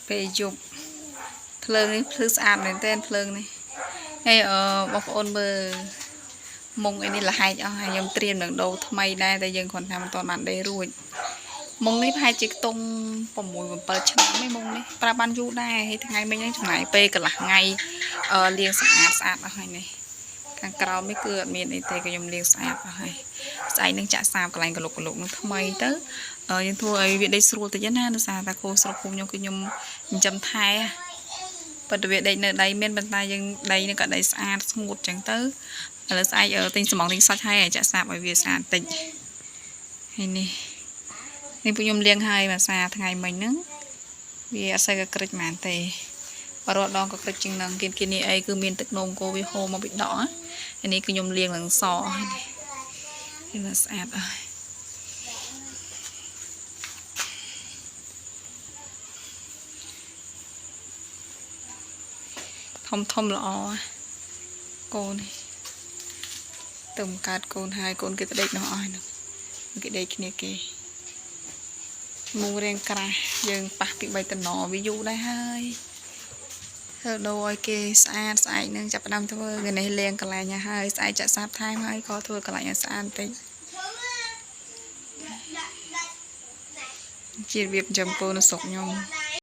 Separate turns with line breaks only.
ពេលយប់ភ្លើងនេះភ្លឺស្អាតមែនទែនភ្លើងនេះហើយអឺបងប្អូនមើលមុងអីនេះលហែកអស់ហើយខ្ញុំត្រៀមនឹងដូរថ្មីដែរតែយើងគ្រាន់តែមិនទាន់បានដេររួចមុងនេះប្រហែលជាខ្ទង់6 7ឆ្នាំឯងមុងនេះប្រើបានយូរដែរហើយថ្ងៃមិញហ្នឹងចំណាយពេលកន្លះថ្ងៃអឺលាងសម្អាតស្អាតអស់ហើយនេះខាងក្រោមនេះគឺអត់មានអីទេក៏ខ្ញុំលាងស្អាតអស់ហើយស្អែកនឹងចាក់សាបកន្លែងកលុកកលុកនឹងថ្មីទៅអឺយើងធ្វើឲ្យវាដេកស្រួលតិចណាដោយសារតែគោស្រុកភូមិខ្ញុំគឺខ្ញុំចិញ្ចឹមថែប៉ុន្តែវាដេកនៅដីមានប៉ុន្តែយើងដីនឹងក៏ដីស្អាតស្ងួតចឹងទៅឥឡូវស្អែកអឺទិញសំងទិញសាច់ហើយឲ្យចាក់សាបឲ្យវាស្អាតតិចហើយនេះនេះពួកខ្ញុំលាងហើយមួយសាថ្ងៃមិញហ្នឹងវាអត់សូវកក្រិចហ្មងទេបើរត់ដងក៏ក្រិចជាងហ្នឹងគេគេនេះអីគឺមានទឹកនោមគោវាហូរមកពីដកហើយនេះគឺខ្ញុំលាងឡើងសហើយនេះវាស្អាតអស់ ធំធំល្អកូននេះទៅបង្កើតកូនហើយកូនគេទៅដេកនោះអស់ហើយនោះគេដេកគ្នាគេមុងរៀងក្រាស់យើងប៉ះពី3តំណវាយូរដែរហើយធ្វើដូរឲ្យគេស្អាតស្អែកនឹងចាប់ផ្ដើមធ្វើថ្ងៃនេះលាងកន្លែងឲ្យហើយស្អែកចាក់សាបថែមហើយក៏ធ្វើកន្លែងឲ្យស្អាតបន្តិចជារបៀបចិញ្ចឹមកូននៅស្រុកខ្ញុំ។